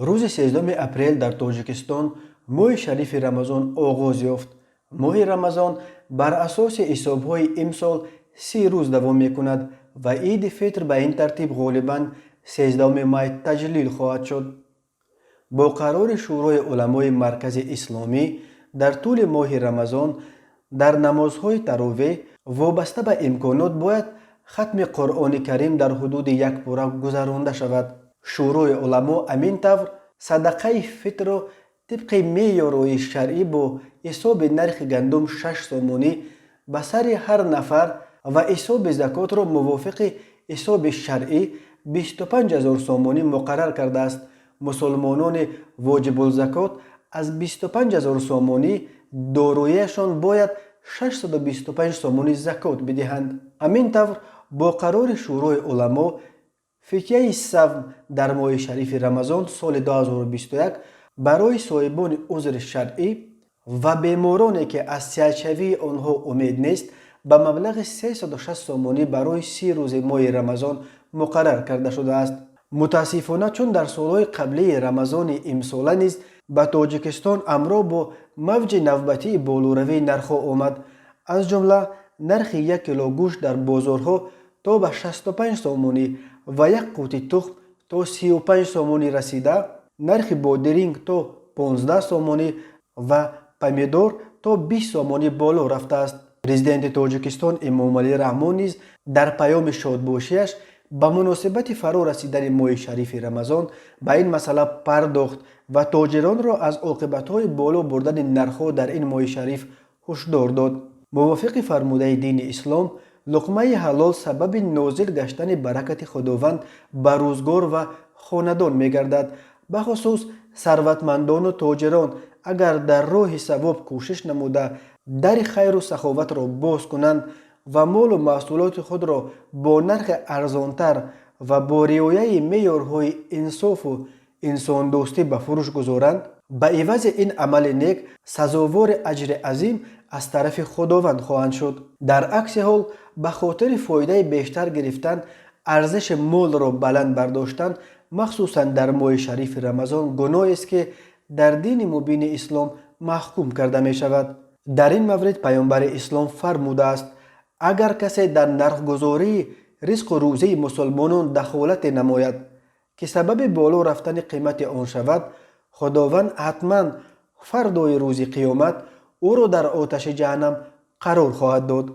Рӯзи 13 апрел дар Тоҷикистон моҳи шарифи Рамазон оғоз ёфт. Моҳи Рамазон бар асоси ҳисобҳои имсол 30 рӯз давом мекунад ва Иди Фитр ба ин тартиб ғолибан 13 май таҷлил хоҳад шуд. Бо қарори Шӯрои уламои Маркази Исломӣ, дар тӯли моҳи Рамазон дар намозҳои таровеҳ вобаста ба имконот бояд хатми Қуръони Карим дар ҳудуди як пора гузаронда шавад. Шӯрои уламо ҳамин тавр садақаи фитрро тибқи меъёрҳои шаръӣ бо ҳисоби нархи гандум 6 сомонӣ ба сари ҳар нафар ва ҳисоби закотро мувофиқи ҳисоби шаръӣ 25 000 сомонӣ муқаррар кардааст. Мусулмонони воҷибулзакот аз 25 000 сомонӣ дороияшон бояд 625 сомонӣ закот бидиҳанд. Ҳамин тавр, бо қарори Шӯрои уламо, фитяи савм дар моҳи шарифи Рамазон соли 2021 барои соҳибони узри шаръӣ ва бемороне, ки аз сиҳатшавии онҳо умед нест, ба маблағи 360 сомонӣ барои 30 рӯзи моҳи Рамазон муқаррар карда шудааст. Мутаассифона, чун дар солҳои қаблии Рамазони имсола низ ба Тоҷикистон ҳамроҳ бо мавҷи навбатии болоравии нархҳо омад. Аз ҷумла нархи як кило гӯшт дар бозорҳо то ба 65 сомонӣ ва як қути тухм то 35 сомонӣ расида, нархи бодиринг то 15 сомонӣ ва помидор то 20 сомонӣ боло рафтааст. Президенти Тоҷикистон Эмомалӣ Раҳмон низ дар паёми шодбошиаш ба муносибати фаро расидани моҳи шарифи Рамазон ба ин масъала пардохт ва тоҷиронро аз оқибатҳои боло бурдани нархҳо дар ин моҳи шариф ҳушдор дод. Мувофиқи фармудаи дини ислом, луқмаи ҳалол сабаби нозил гаштани баракати Худованд ба рӯзгор ва хонадон мегардад. Бахусус сарватмандону тоҷирон агар дар роҳи савоб кӯшиш намуда, дари хайру саховатро боз кунанд ва молу маҳсулоти худро бо нархи арзонтар ва бо риояи меъёрҳои инсофу инсондӯстӣ ба фурӯш гузоранд, ба ивази ин амали нек сазовори аҷри азим аз тарафи Худованд хоҳанд шуд. Дар акси ҳол, ба хотири фоидаи бештар гирифтан арзиши молро баланд бардоштан, махсусан дар моҳи шарифи Рамазон, гуноҳест, ки дар дини мубини ислом маҳкум карда мешавад. Дар ин маврид паёмбари ислом фармудааст: агар касе дар нархгузории ризқу рӯзии мусулмонон дахолате намояд, ки сабаби боло рафтани қимати он шавад, Худованд ҳатман фардои рӯзи қиёмат ӯро дар оташи ҷаҳаннам қарор хоҳад дод.